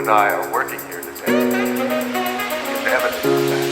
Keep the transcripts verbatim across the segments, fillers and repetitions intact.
I are working here today is evidence of that.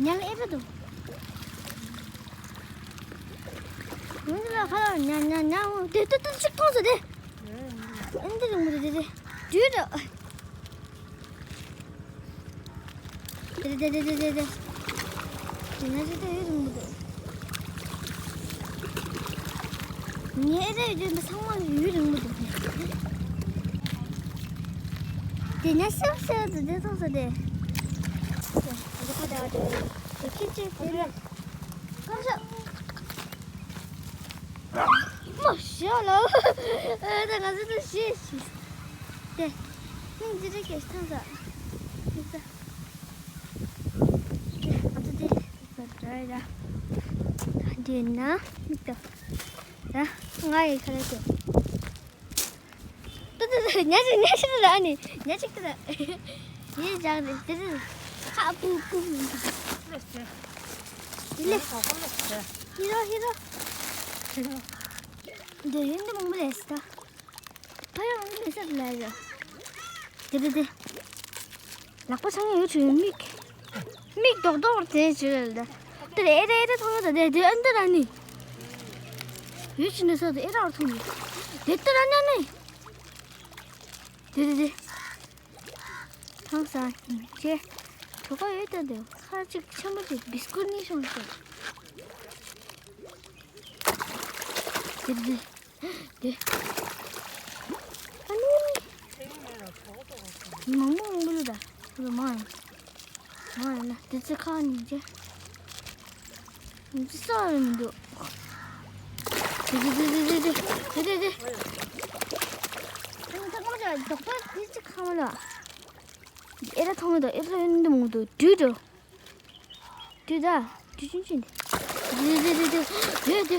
ཉལ་ཨེ་རེད་འདུག་ང་ཚོ་ལ་ཁ་ལག་ཉ་ཉ་ཉ་འོང་། དེ་ལྟ་ལྟ་ཅིག་མཐོང་ཟེར་དེ། ཨེ་འདི་རིང་མོ་དེ་དེ་དེ་དུས་འདྲ། དེ་དེ་དེ་དེ་དེ་དེ། དེ་ན་ཅིག་ལྟ་ཡུན་རིང་མོ་འདུག་ངའི་ཨེ་རེད་ཡོད་འདི་ཚང་མ་ཡུན་རིང་མོ་འདུག་དེ་ན་སེམས་སེམས་དེ་དེ་མཐོང་ཟེར་དེ། དེ་ཁྱི་ཅིག་དེ་རེད། སྐམ་ཤ། མ་ཤ་ལ། ཨ་ད་ང་ཚོ་ད་ཤེས་ཤེས། དེ། ནི་འདི་རིགས་ཀྱི་ཐང་ས། འདི་ས། དེ་ང་ཚོ་དེ། ད་ད་ད། འདི་ན་མི་ད། ད་ང་ཡི་ཁ་ལ་དེ། ཏུ་ཏུ་ཏུ། ཉ་ཅིག་ཉ་ཅིག་ཏུ་ཨ་ནི་ཉ་ཅིག་ཏུ་ཡེ་ཇག་རེད་དེ་རེད། ཁ་པུ་པུ། ལེ་ལེ། ཧི་རོ་ཧི་རོ། འདི་ཡོན་ཏན་མང་པོ་ལས་ད། ཕ་ཡང་མི་ས་ལ་རེད། དེ་དེ་དེ། ལག་པ་ཚང་ཡོད་ཆུ་མིག་མིག་རྡོག་རྡོག་དེ་ཆུ་རེད་ད། དེ་ཨེ་ར་ཨེ་ར་མཐོང་ཡོད་ད། དེ་དེ་ཨན་ཏི་ར་ནི། ཡོད་ཆུ་ནི་ས་དེ་ཨེ་ར་བར་མཐོང་ཡོད། དེ་ཏི་ར་ནི་ནི། དེ་དེ་དེ། ཐང་ས་ཅེ། གྲོ་ག་ཡོད་ད་དེ་ཁ་ཅིག་ཆེན་པོ་ཅིག་བིས་ཀུ་ནི་ཤོང་ཤོང་། དེ་དེ་དེ། ཨ་ནི། མང་པོ་མང་པོ་ལ་ད། ཁོ་ལ་མང་། མང་ཡིན་ན་དེ་ཚེ་ཁ་ནས་ཅེ། ཡིན་ཅི་ས་རེད་མི་འདུག་དེ་དེ་དེ། ཨ་ནི་ད་ཁ་མ་ཅག་རྡོག་པ་དེ་ཅི་ཁ་མ་ལ། ཨེ་ར་མཐོང་མི་འདུག་ཨེ་ར་ཡོད་འདི་མང་འདུག་དུས་འགྲོ། དུས་ད། དུས་ཆུང་ཆུང་འདི། དེ་དེ་དེ་དེ། དེ་དེ།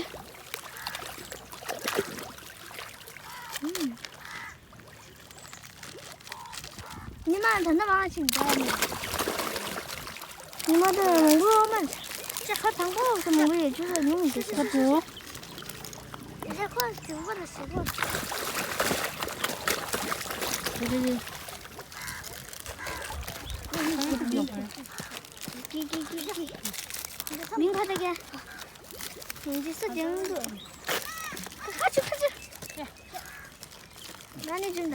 ཉི་མ་ད་ལྟ་མང་ཞིག་འདུག་ནི། ཉི་མ་ད་མང་པོ་མ། ཅི་ཁ་དང་པོ་ཁ་མང་པོ་ཡོད་ཅུ་ལ་ཉུང་འདུག་ཁ་བུ། ཡ་ཁོ་དུང་པ་ལ་ཟེར་གོ། དེ་དེ་དེ། ཀི་ཀི་ཀི་ཀི། མིང་ཁ་ད་ཀྱ། མིང་ཅི་སུ་ཀྱང་འདུག་ཁ་ཆུ་ཁ་ཆུ། ང་ནི་ཅུང་ད།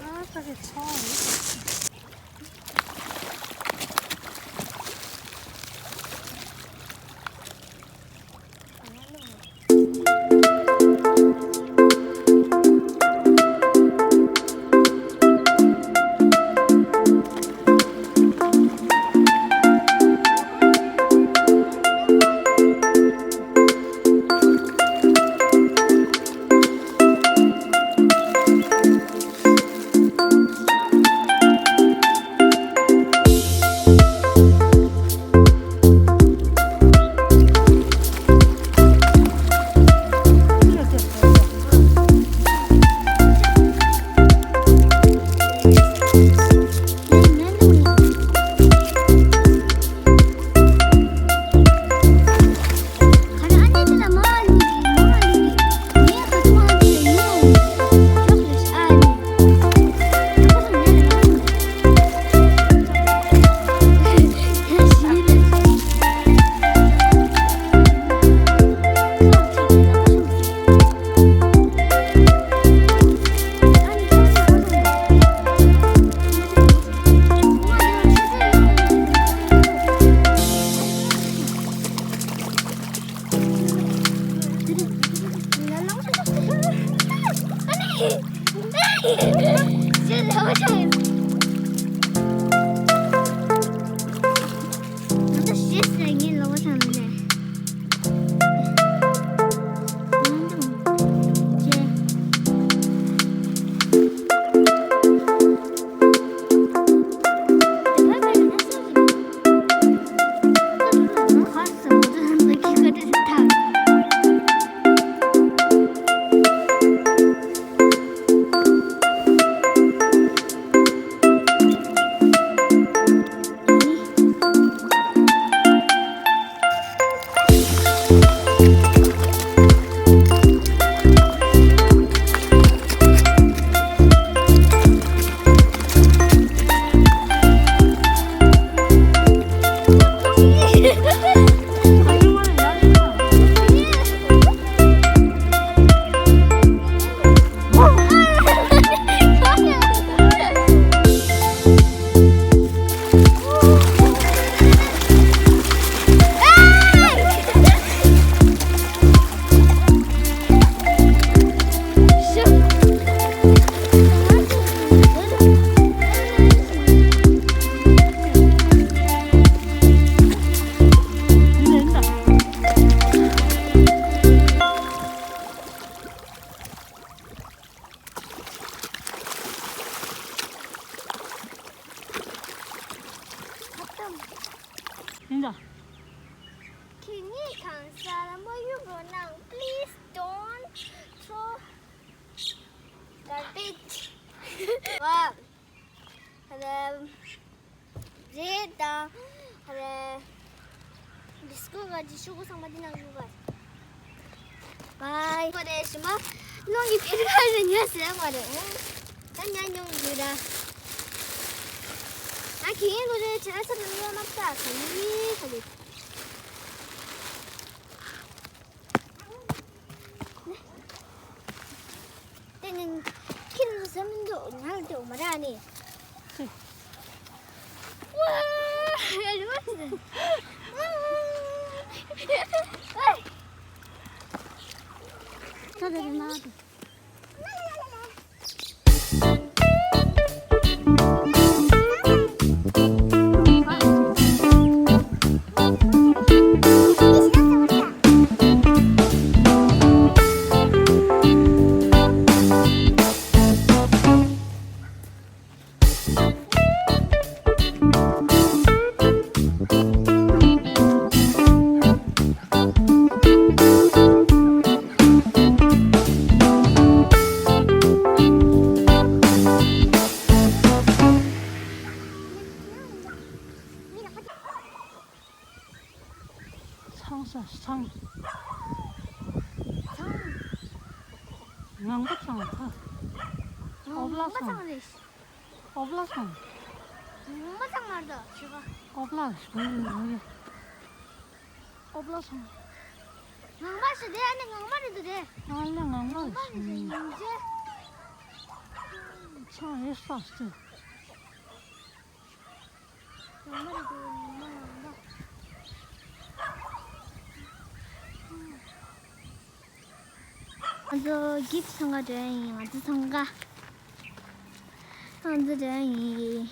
ཨ་ས་ཀྱི་ཚོགས་རེད། ཡིན་ད། ཁྱེད་གཉིས་གང་སར་མ་གཡུག་རོགས་གནང་། Please don't throw garbage. ཝ། ཧ་ལས། རེད་ད། ཧ་ལས། ཌི་སི་ཀོ་ག་ཅི་ཤོག་གུ་ཚང་མ་འདི་ནང་བཞུགས་པ། བའི། ཁོ་རེ་ཞི་མ། ལོང་གི་ཕེར་ག་རེ་ཉལ་ཟེར་མ་རེད། ཨོ། ད་ཉལ་མྱོང་གི་ར། ང་གི་ཡིན་ལོ་རེ་བྱས་ས་ལ་ཉལ་མ་ད་ག་ཡིན་ག་ལེ། དེ་ནི་ཁྱི་རང་ཟ་མི་འདུག་ཉལ་དེ་འོ་མ་ར་ནི། ཅི། ད་དེ་རེད་མ་དེ། ཚང་ས་ཚང་། ཚང་། ངང་པ་ཚང་ཚང་། ངང་པ་ཚང་རེད། ཨོ་བླ་ཚང་། ངང་པ་ཚང་མ་རེད་ད་ཞི་ག་ཨོ་བླ་ཞི་ག་ཨོ་བླ་ཚང་། ངང་པ་ཞི་དེ་ཨ་ནི་ངང་པ་རེད་དེ་རེད། ཨ་ལེ་ངང་པ་ངང་པ་རེད་ཞི་ཡིན་ཅེ། ཚང་ཨེ་ས་སྟེ། ངང་པ་རེད་དེ་ངང་པ་ངང་པ། ང་ཚོ་གིབ་ཚང་ག་འགྲོ་ཡ་ཡིན། ང་ཚོ་ཚང་ག་ང་ཚོ་འགྲོ་ཡ་ཡིན།